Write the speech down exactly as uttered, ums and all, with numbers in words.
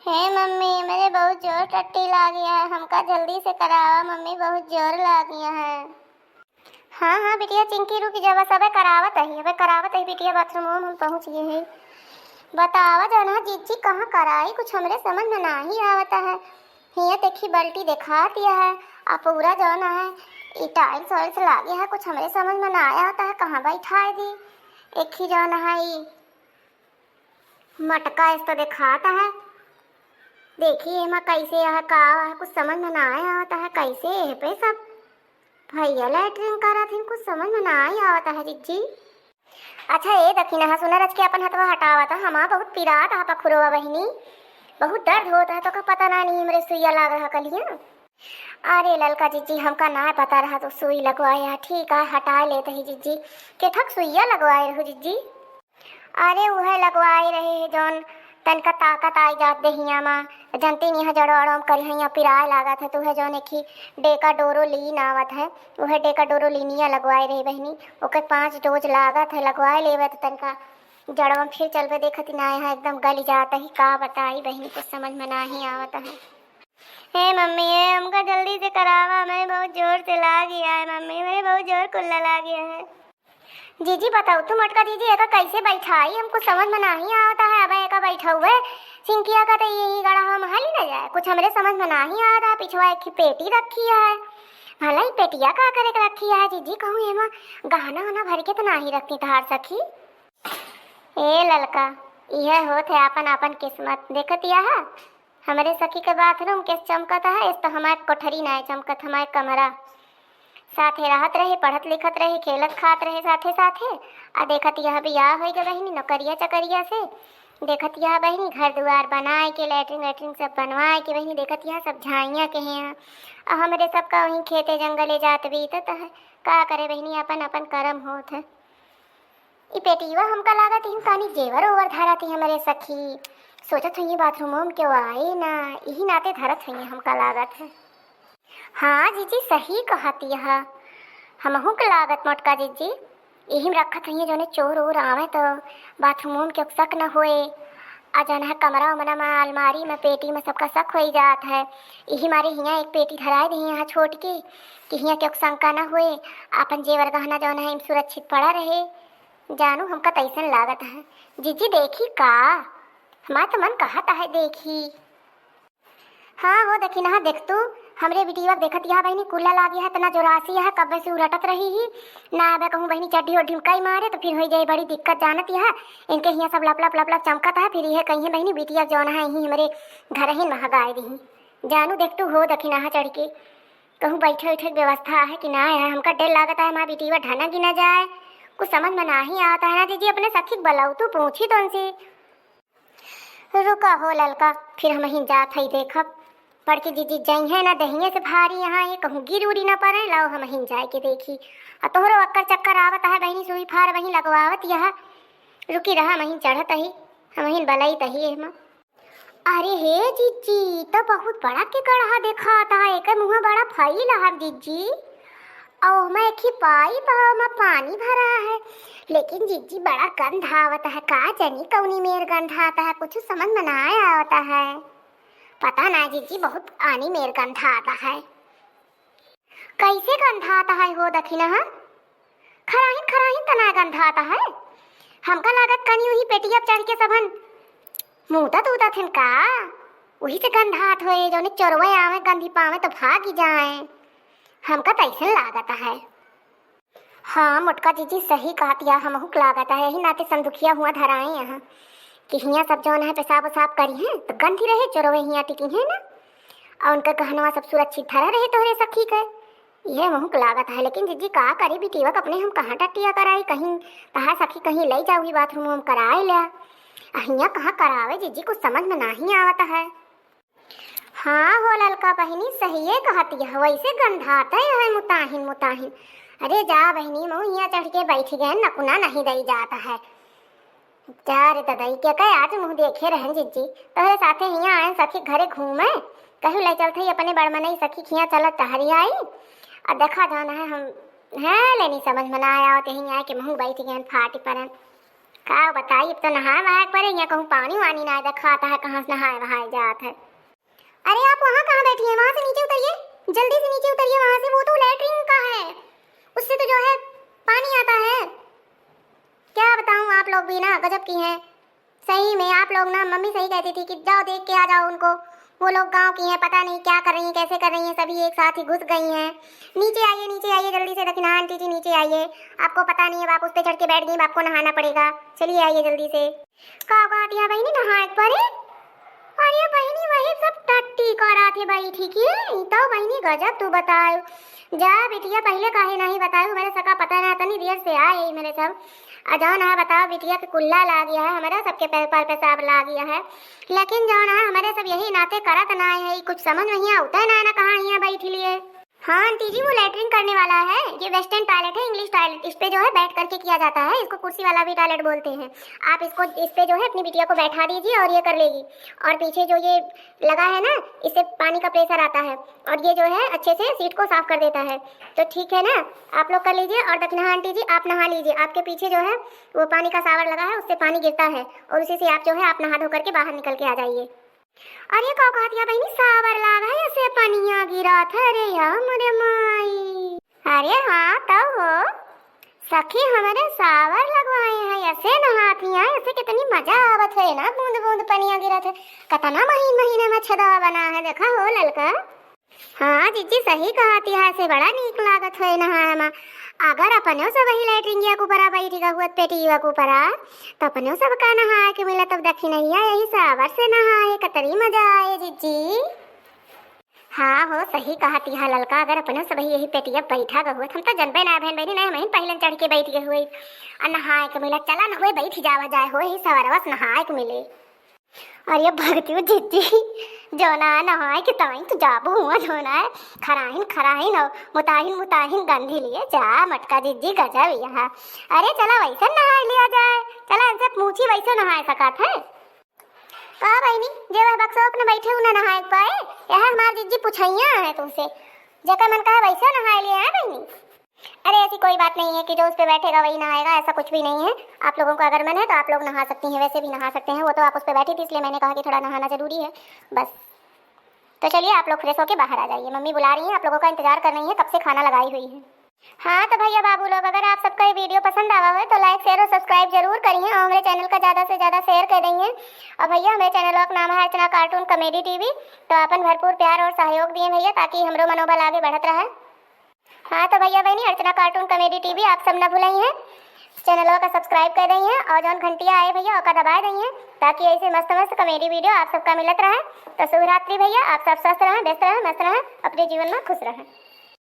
हे मम्मी, हमरे बहुत जोर टट्टी लागी है, हमका जल्दी से करावा मम्मी, बहुत जोर लागी है। हाँ, हाँ बिटिया चिंकी, रुकि जा, बस अबे करावत ही, अबे करावत ही बिटिया, बाथरूम में हम पहुँच गए हैं। बतावा जौन है जिज्जी, कहाँ कराई, कुछ हमरे समझ में नाही आवत है। हियाँ देखी बल्टी देखात है, आ पूरा जौन है ई टाइल्स वाइल्स लागे है, कुछ हमरे समझ में ना आवत है, कहाँ बैठाए दी। एक ही जौन है ई मटका इस तो देखात है, देखी एमा कैसे है, का है, कुछ समझ में ना आवत है, कैसे एह पे सब भैया लैट्रिन करत हिन, कुछ समझ में ना आवत है जिज्जी। अच्छा ए दखिनहा, सुना रच के अपन हथवा हटावा त, हमा बहुत पिरात है पखुरवा बहिनी, बहुत दर्द होत है, तोका पता ना नहीं हमरे सुइया लाग रहा कलिया। अरे ललका जिज्जी, हमका ना पता रहा तो सुई लगवाए है, ठीक है हटाए लेत ही जिज्जी। केथक सुइया लगवाए रहू जिज्जी? अरे उहे लगवाए रहे है जौन तनका ताकत आई जात देहिया मा, जनती नहीं है जड़ो अड़ो में करिहैया पिराए लागत है, तो उहे जौन एक ही डेकाडोरोलिन आवत है, उहे डेकाडोरोलिनिया लगवाए रहे बहिनी। ओके पाँच डोज लागत है, लगवाए लेवे तो तनका जड़वा में फिर चलबे देखत ही ना है, एकदम गल जात ही, का बताई बहिनी, कुछ समझ में नाही आवत है। हे मम्मी, हे हमका जल्दी से करावा, हमें बहुत जोर से लागी है मम्मी, हमें बहुत जोर कुल्ला लागी है। जीजी बताओ तू मोटका जीजी, एका कैसे बैठाई, हमको समझ में नाही आवत है। अब एका बैठाउए सिंकिया का तो यही गड़ा हम हली न जाए, कुछ हमरे समझ में नाही आवत है। पिछवा एक ही पेटी रखी है, भला ही पेटिया का करे के रखी है जीजी, कहूँ एमा गहना वहना भर के तो नाही रखती तहार सखी। ए ललका, इहे होत है आपन आपन किस्मत। देखत यह हमरे सखी के बाथरूम के चमकत है, इस तो हमार कोठरी नाय चमकत, हमार कमरा। साथे रहत रहे, पढ़त लिखत रहे, खेलत खात रहे साथे साथे। आ देखत यह बियाह होई गए बहिनी नौकरिया चकरिया से। देखत यह बहिनी घर दुआर बनाए के, लैट्रिन वैट्रिन सब बनवाए के बहिनी, देखत यह सब झाइया के हैं। आ हमरे सबका वहीं खेते जंगले जात बीतत है। का करे बहिनी, अपन अपन करम होत है। ई पेटिवा हमका लागत इही तानी जेवर ओवर धरत ही हमरे सखी। सोचत हुई बाथरूम में केहू आए ना, इही नाते धरत हुई हमका लागत है। हाँ जीजी सही कहत यह, हमहू के लागत मोटका जीजी, इही में रखत हुई जौने चोर ओर आवे तो बाथरूम में केहू शक न होए। आ जौन है कमरा उमरा में अलमारी में पेटी में सबका शक होई जात है। इही मारे हियाँ एक पेटी धराए दे यहाँ छोट की कि हियाँ केहू शंका न होए, आपन जेवर गहना जौन है इम सुरक्षित पड़ा रहे। जानू हमका तैसन लागत है। जीजी देखी का? हमार तो मन कहत है देखी। हाँ हो दखिनहा, देख तू, हमरे बिटिया देखत यह बहिनी कुल्ला लाग यह, इतना जोरासी यह, कब्बे से उलटत रही ही। ना अबे कहूँ बहिनी चड्ढी ओड्ढी में कई मारे तो फिर होई जाई बड़ी दिक्कत, जानत यह। इनके हियाँ सब लप लप लप लप चमकत है, फिर यह कहीं बहिनी बिटिया जौन है यहीं हमरे घर ही महगाए दही। जानू देख तू हो दखिनहा चढ़ के, कहूँ बैठे उठे के व्यवस्था है कि ना है, हमका डर लागत है हमार बिटिया ढना गिना जाए। कुछ समझ में नाही आवत है ना जीजी, अपने सखी के बुलाऊ तू पूछी तो उनसे। रुका हो ललका, फिर हमहिन जात हई देखब। बड़की जीजी जइहें ना दहिये से भारी यहाँ, ये कहूँ गिर उड़ी ना पड़े, लाओ हमहिन जाए के देखी। आ तोहरो अक्कर चक्कर आवत है बहिनी, सुई फार वहीं लगवावत यह। रुकी रहा, हमहिन चढ़त ही, हमहिन बलई तही एहमा। अरे हे जीजी, ई तो बहुत बड़ा के गड़हा देखात है, एकर मुँह बड़ा फैल है जीजी। और ओहमा एक ही पाइप है, ओहमा पानी भरा है। लेकिन जीजी बड़ा गंध आवत है, का जानी कौनी मेर गंध आता है, कुछ समझ में ना आवत है। पता ना जीजी, बहुत आनी मेर गंध आता है। कैसे गंध आता है हो दखिनहा? खराहिन खराहिन तना गंध आता है। हमका लागत कनी उही पेटिया पे चढ़ के सबन मूतत उतत हन का? उही से गंधात होए, जौने चोरवे आवे, गंधी पावे तो भागी जाए। हमका तैसन लागत है। हाँ, मोटका जीजी सही कहत या, हमहू के लागत है, यही नाते संदुखिया हुआ धराए यहाँ कि हियाँ सब जौन है पेशाब उसाब करी हैं तो गंधी रहे, चोरवे हियाँ टिकी हैं ना, और उनका गहनवा सब सुरक्षित धरा रहे तोहरे सखी के। इहे महूँ के लागत है, लेकिन जीजी का करी, बिटिया के अपने हम कहाँ टट्टिया कराई, कहीं तहार सखी कहीं ले जाओगी बाथरूम में कराए ल्या। आ हियाँ कहाँ करावे जीजी, कुछ समझ में नाही आवत है। हाँ हो ललका बहिनी, सहिए कहत यह, वैसे गंधात है मुताहिन मुताहिन। अरे जा बहिनी, महूँ हियाँ चढ़ के बैठ गए, नकुना नहीं दई जात है। जा रे ददई, के कहे आज मुँह देखे रहन जिज्जी, तोहरे साथे हियाँ आयन सखी घरे घूमे, कहू ले चलत हई अपने बड़मनई सखी खियाँ चलत टहरी आई। आ देखा जाना है हम, हैं लेनी समझ में ना आया, ते हियाँ आके मुँह बैठ गए फाटी परन। का बताई, अब तो नहाए वहाए के परे, हियाँ कहूँ पानी वानी ना देखाता है, कहाँ से नहाए वहाए जा। है। अरे आप वहाँ कहाँ बैठी हैं, वहाँ से नीचे उतरिए, जल्दी से नीचे उतरिए वहाँ से, वो तो लैट्रिन का है, उससे तो जो है पानी आता है। क्या बताऊँ, आप लोग भी ना गजब की हैं सही में। आप लोग ना, मम्मी सही कहती थी कि जाओ देख के आ जाओ उनको, वो लोग गांव की हैं, पता नहीं क्या कर रही हैं, कैसे कर रही हैं, सभी एक साथ ही घुस गई हैं। नीचे आइए, नीचे आइए जल्दी से, दखिना आंटी जी नीचे आइए, आपको पता नहीं है, आप उस पे चढ़ के बैठ गई, आपको नहाना पड़ेगा, चलिए आइए जल्दी से। का कहत हिया बहिनी, नहाए के परे? अरे बहिनी, वही सब टट्टी करत है बैठी के। ई तो बहिनी गजब तू बतायो। जा बिटिया, पहिले काहे नहीं बतायो, मेरे सका पता ना, तनी देर से आए ही मेरे सब। आ जाओ ना, बताओ बिटिया के कुल्ला लाग गया है, हमारा सबके पैर पर पेशाब लाग गया है। लेकिन जाओ ना, हमारे सब यही नाते करत ना है, कुछ समझ नहीं आवता है ना, ना कहाँ हिया बैठी लिए। हाँ आंटी जी, वो लैट्रिन करने वाला है, ये वेस्टर्न टॉयलेट है, इंग्लिश टॉयलेट, इस पे जो है बैठ करके किया जाता है, इसको कुर्सी वाला भी टॉयलेट बोलते हैं। आप इसको, इस पे जो है अपनी बिटिया को बैठा दीजिए और ये कर लेगी। और पीछे जो ये लगा है ना, इससे पानी का प्रेशर आता है और ये जो है अच्छे से सीट को साफ कर देता है। तो ठीक है ना, आप लोग कर लीजिए। और दखिना आंटी जी, आप नहा लीजिए, आपके पीछे जो है वो पानी का शावर लगा है, उससे पानी गिरता है और उसी से आप जो है आप नहा धो करके बाहर निकल के आ जाइए। अरे का कहत हिया बहिनी, शावर लाग है, ऐसे पनिया गिरत है रे, या मोरे माई। अरे हाँ तब हो सखी, हमरे शावर लगवाए हैं, ऐसे नहात हिया, ऐसे कितनी मजा आवत है ना, बूंद बूंद पनिया गिरत है, कितना महीन महीन में छेदवा बना है, देखा हो ललका। हाँ जिज्जी, सही कहत हिया, ऐसे बड़ा नीक लागत है नहाए मा। अगर अपनो सब वही लैट्रिंगिया के ऊपरा बैठी गहुआ, पेटिया के ऊपरा, तो अपनो सबका नहाए के मिला, तब दखिनहिया यही शावर से नहाए, कतरी मजा आए जिज्जी। हाँ हो, सही कहत हिया ललका, अगर अपनो सब यही पेटिया बैठा गहुआ, हम तो जनबे ना बहन बहिनी, नहीं हम पहले चढ़ के बैठ गए हुए। आ नहाए के मिला, चला न हुए बैठ जावा जाए हो, यही शावरवा से नहाए के मिले। अरे भगतियो जिज्जी, जौना नहाए के ताई तू जाबू हुआ जौना है, खराहिन खराहिन और मुताहिन मुताहिन गंधी लिए जा मटका जिज्जी गजब यहाँ। अरे चला वैसे नहाए लिया जाए, चला इनसे पूछी वैसे नहाए सकत है। का बहिनी, जे वह बक्सवा अपने बैठे हूँ ना नहाए के पाए, यह हमार जिज्जी पुछैया है तुमसे, जेकर मन कहे वैसे नहाए लिए है बहिनी। अरे ऐसी कोई बात नहीं है कि जो उस पे बैठेगा वही नहाएगा, ऐसा कुछ भी नहीं है। आप लोगों का अगर मन है तो आप लोग नहा सकती हैं, वैसे भी नहा सकते हैं। वो तो आप उस पे बैठी थी इसलिए मैंने कहा कि थोड़ा नहाना जरूरी है बस। तो चलिए आप लोग फ्रेश होके बाहर आ जाइए, मम्मी बुला रही हैं, आप लोगों का इंतजार कर रही हैं, कब से खाना लगाई हुई है। हाँ तो भैया बाबू लोग, अगर आप सबका ये वीडियो पसंद आवा हो तो लाइक शेयर और सब्सक्राइब जरूर करिए और हमारे चैनल का ज़्यादा से ज़्यादा शेयर कर देंगे। और भैया हमारे चैनल का नाम है अर्चना कार्टून कॉमेडी टीवी, तो अपन भरपूर प्यार और सहयोग दिए भैया, ताकि हमरो मनोबल आगे बढ़त रहे। हाँ तो भैया बहनी, अर्चना कार्टून कॉमेडी टीवी आप सब न भुलइहें, चैनलवा का सब्सक्राइब कर दइहें और जौन घंटिया आए भैया ओका दबाए दइहें, ताकि ऐसे मस्त मस्त कॉमेडी वीडियो आप सबका मिलत रहे। तो शुभ रात्रि भैया, आप सब स्वस्थ रहें, व्यस्त रहें, मस्त रहें, अपने जीवन में खुश रहें।